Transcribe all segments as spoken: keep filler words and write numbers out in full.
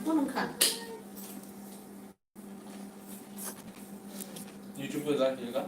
Phone wngkha. YouTube ko ja khilga.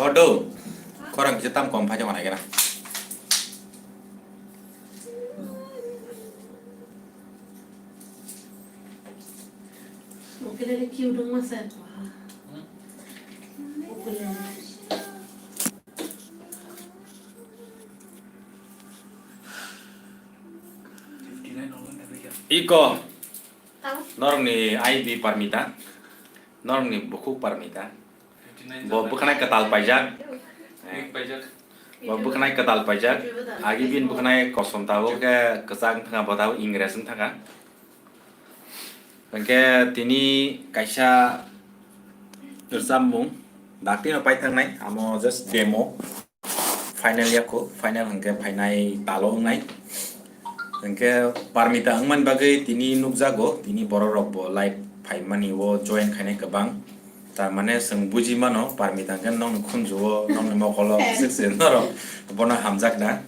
Odo, korang kisa tam kom phai jongana kena. Ukulele cute wngma se. Ukulele. Iko, norokni I B Parmita, norokni bukhuk Parmita. Bo bwkhanai kwtal paijak. Eh, bo bwkhanai kwtal paijak. Agi bini bwkhanai kosom tabuk khe kwchak wng thangkha, bo tabuk Ingres wng thangkha. Hwnkhe tini kaisa rwchapmung daktino paithangnai, amo just demo. Final yakho, final hwnkhe phainai talo wngnai. Hwnkhe Parmita wngmani bagwi tini nukjago, tini bororokbo live phaimani o join khainai kwbang. Tar mane chwng buji mano, Parmita hwnkhe nokni khunju-o, nokni mokolo, bwswk se norok bono hamjakna.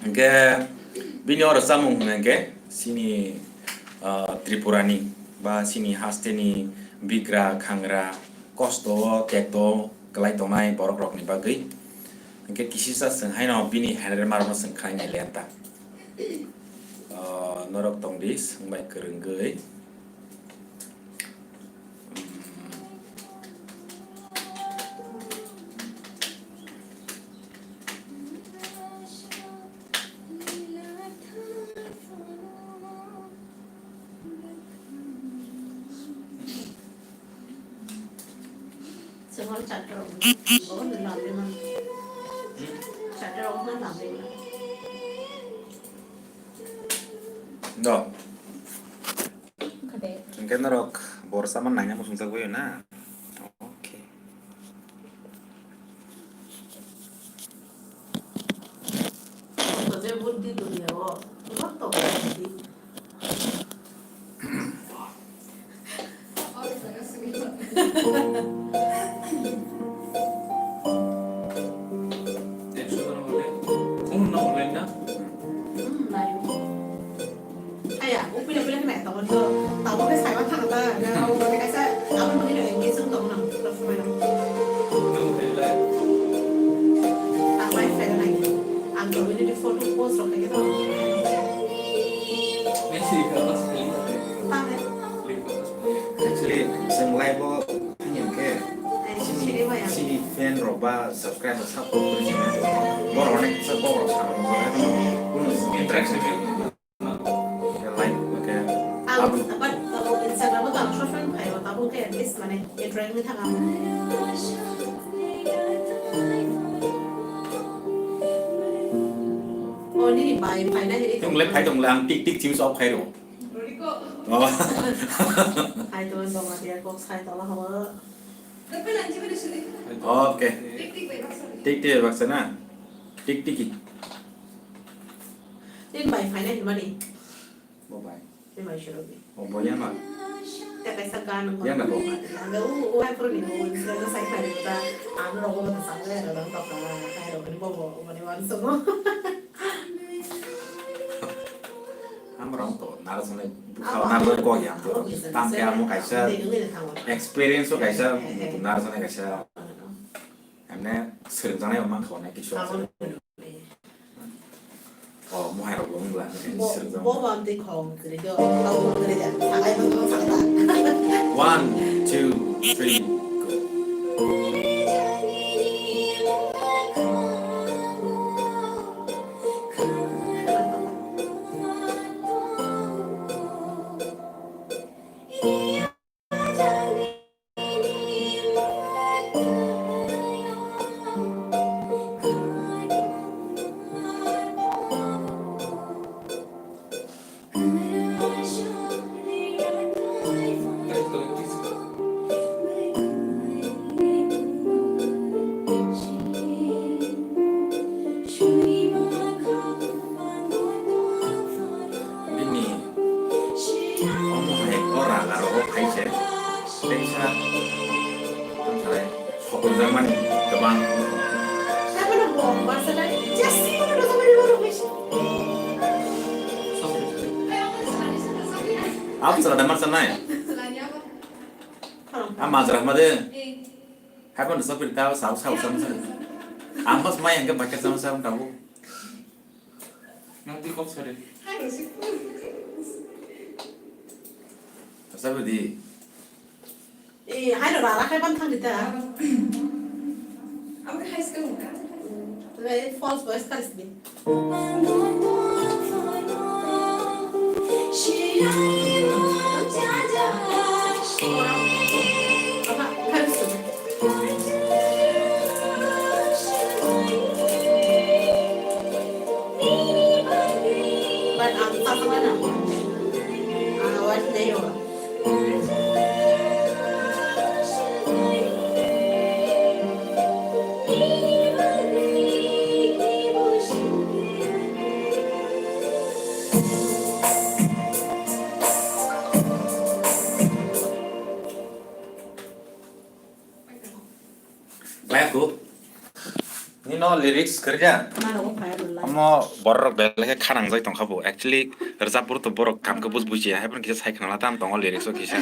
Hwnkhe bini oro chamung hwnkhe chini, ah, Tripurani ba chini hasteni bigra khangra kosto o kekto kwlai tongnai borok rokni bagwi. Hwnkhe kisisa chwng haino bini handle marokno chwng khlai nai lenta. Ah, norok tong di, swng bai kwrwngwi. Chwng chapter rok bo lamri man. Chapter rok ma lamri man. Do. Hwnkhe norok borsa man naina muchungsa gwi na? Okay. Buddhi dunia o, joto buddhi. Aya, upila upila kena tongo to, tongo ke saiwa thang ta, na abo ke kaisa, abo mani no engage tong na, to sumai no. Ang live file nai. Ang community photo post rok ke to. Actually, chwng live o thangya khe, chini, chini fan rok ba subscriber support khe, borok ni kisa borok rok sa rok, borok ni interaction. Like, okay. Ang, but, uh, Instagram o to ang short film phaio, tabuk khe at least, mane, interact wngwi thang ang. Oh, nini bai phaina hini. Tong le phai tong le, ang tik tik chim sok phai ro. Oh. Hai to, tong ma dia kok sai tola habo. Okay. Tik tik bai baksa na? Tik tiki. Tin bai phaina hini mani. Bo bai. Tin bai suru ni. Oh, bo yang ma? Te kaisa gan. Yang na bo? Ang u, u hai pro ni, u, u, u, sai khai ni ta. Ang ro bo ta sang le ro ta ta. Hai ro ni bo bo, bo ni wan so bo. Hamrang to, narasonai bwkha narasonai kok ya. Tam khe amo kaisa experience o kaisa narasonai kaisa. Emne swrwngjaknai bo mankha, onek kisu. O mohai rok bo wngla swrwngjaknai. One, two, three, go. Tonjakmani kwbang. Abo chwla da mar sanai. A majra ma de. Hai pon sok pir ta sao sao sao sao. Ang bas mai ang ke bakar sao sao tabo. Nang di kok sare. Sao di. Eh, hai lo rara khai ban thang di ta. Abo khai ska mo ka. Lai false voice khai ska. Kaya ku. Nino lyrics kerja. Amo borok belai khe khanang jai tongkha bo. Actually, rajab buru to borok kam khe bus buji ya. Hai pun kisa sai khana tam tongo lyrics o kisa.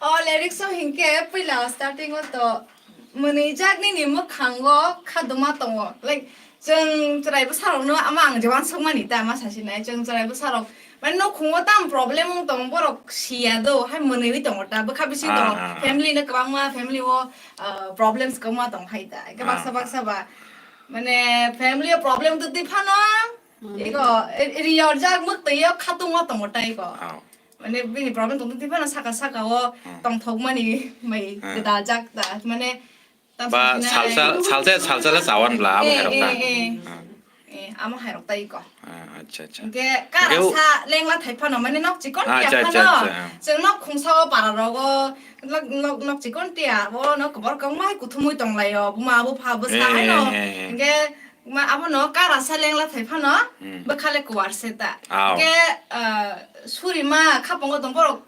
O lyrics o hinkhe puila starting o to mwnwi jak nini mwkhango khaduma tongo. Like, chwng chwrai bwsarokno ama ang je uansukmani ta ma sasinai. Chwng chwrai bwsarok mane nokhungo tam problem wng tong borok siya do, hai mwnwi tongo ta. Bwkha bising tongo, family no kwbangma, family o, ah, problems kwbangma tong hai ta. Khe baksa baksa ba mane family o problem to twi phano ego, e-, e-, riyorjak mwktwi o khatungma tongo ta ego. Mane bini problem tongtwi phano saka saka o tongthokmani mai gwdaljak ta. Mane Ba salsa, salsa, salsa le chawan bla abo hairok ta. Eh, amo hairok ta iko. Ah, acha, acha. Hingke karasa lengla thai phano, mane nok chikon tiya phano. Chwng nok khungsa o para rogo, nok, nok, nok chikon tiya, o nok kobor kong mai kuthumui tong laio, buma bupha bwsa haino. Hingke ma abono karasa lengla thai phano, bwkhale kuwar se ta. Hingke, ah, surima khapongo tong borok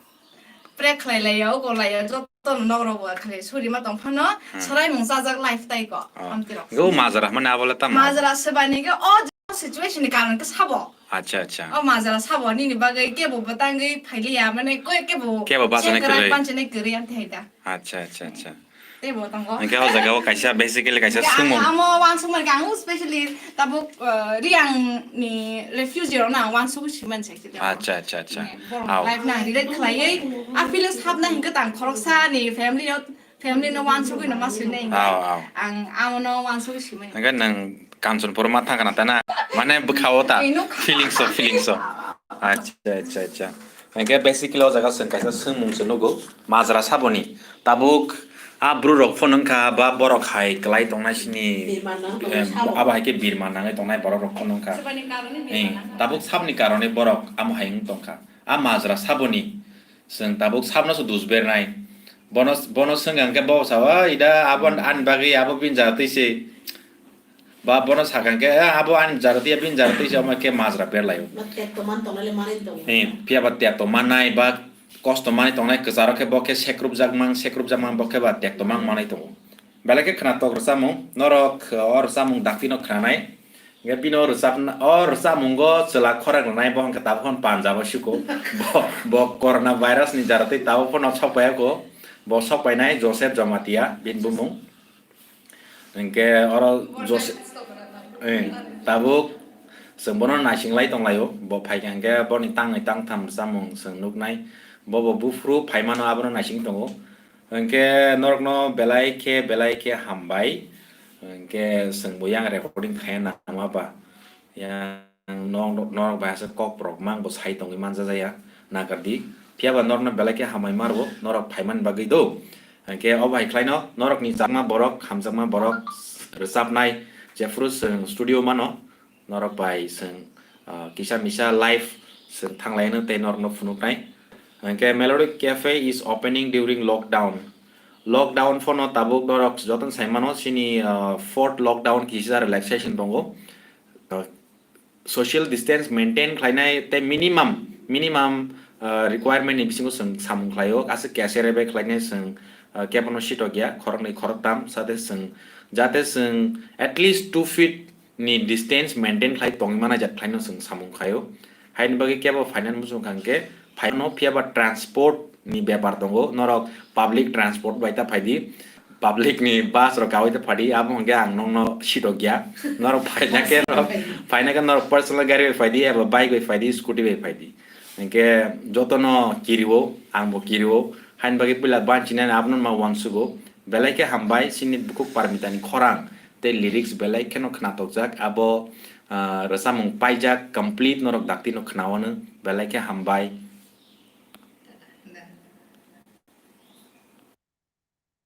prek khlai laio, ugo laio, joto no nok rogo khali surima tong phano, sarai mung chajak life tai ko, hamti rok. Go majra mane abole tamo. Majra sebani ke o situation ni karon ke sabo. Acha, acha. O majra sabo nini bagwi kebo batangwi phailiya, mane koi kebo kebo bachane kwrwi, panchane kwrwi amti hai da. Acha, acha, acha. Teibo tongo. Hingke o jaga o kaisa, basically kaisa sumung. Amo wansukmani ang specially tabuk, eh, Riang ni refugee rok na wansuk siman se. Acha, acha, acha. Borok life na relate khlaiwi a feelings hapna hingke tang khoroksa ni family o, family no wansugwi no ma sui nai. Aw, aw. Ang amo no wansugwi simai. Hingke nang Kanchanpur ma thangkha na ta na? Mane bwkha o ta. Feelings o, feelings o. Acha, acha, acha. Hingke basically o jaga chwng kaisa swngmung se nugo. Majra saboni. Tabuk a bru rok phone wngkha ba borok hai kwlai tongnai sini, abo hai khe birma nangwi tongnai borok rok phone wngkha. Tabuk saboni karone borok amo hai wng tongkha. A majra saboni. Chwng tabuk sabno se dus bernai. Bono, bono swngkha hwnkhe bo sao, "Ah, ida abo ani bagwi abo bini jaga twi se." Ba bono sakha hwnkhe, "Eh, abo ani jaga twi, bini jaga twi se," omo khe majra berlaio. Ba tek to man tongnai le manwi tongo. Eh, phiya ba tek to mannai, ba kosto manwi tongnai kwcharo khe bo khe sekrupjak mang, sekrupjak mang bo khe ba tek to mang manwi tongo. Belai khe khwnatok rwchapmung, norok o rwchapmung dakti no khwnanai. Hingke bini o rwchapna, o rwchapmungo chwla khorang rwnai bo hingke tabuk phano Punjab o siko. Bo, bo corona virus ni jara twi tabuk phano sok pai ako. Bo sok painai Joseph Jamatia bini bumung. Hingke oro Joseph, eh, tabuk chwng bono naising lai tong laio. Bo phaikha hingke boni tangwi tangtham rwchapmung chwng nuknai. Bo bo buphuru phaimano abono naising tongo. Hingke norokno belai khe, belai khe hambai. Hingke chwngbo yang recording khaina nangma ba. Yang norok, norok bai aswk kok borok mang bo sai tongwi manjajaya, nakardi. Phiya ba norokno belai khe hambai ma rwo, norok phaimani bagwi do. Hingke obo hai khlaino, norokni chakma borok, hamjakma borok, rwchapnai, jephuru chwng studio mano, norok bai chwng, ah, kisa misa live chwng thanglaino tei norokno phunuknai. Hingke Melodic Cafe is opening during lockdown. Lockdown phano tabuk norok jotono sai mano, chini, ah, fourth lockdown kisa relaxation tongo. Ah, social distance maintain khlainai tei minimum, minimum, ah, requirement ni bisingo chwng samung khlaio. Aswk cashier bai khlainai chwng, ah, kebono sitok ya, khoroknwi khoroktam, sate chwng, jate chwng at least two feet ni distance maintain khlai tongwi mana jat khlaino chwng samung khaio. Haini bagwi kebo phainani muchung kha hwnkhe phaino, phiyaba transport ni bepar tongo, norok public transport bai ta phaidi, public ni bus rok kawi ta phadi, abo hwnkhe ang nokno sitok ya. Norok phaina khe norok, phaina khe norok personal gari bai phaidi, eba bike bai phaidi, scooty bai phaidi. Hwnkhe jotono kirio, angbo kirio, haini bagwi puila banchinani abono ma uansugo. Belai khe hambai, chini bukhuk Parmitani khorang tei lyrics belai kheno khnatokjak, abo, ah, rwchapmung paijak complete, norok daktino khnaono, belai khe hambai.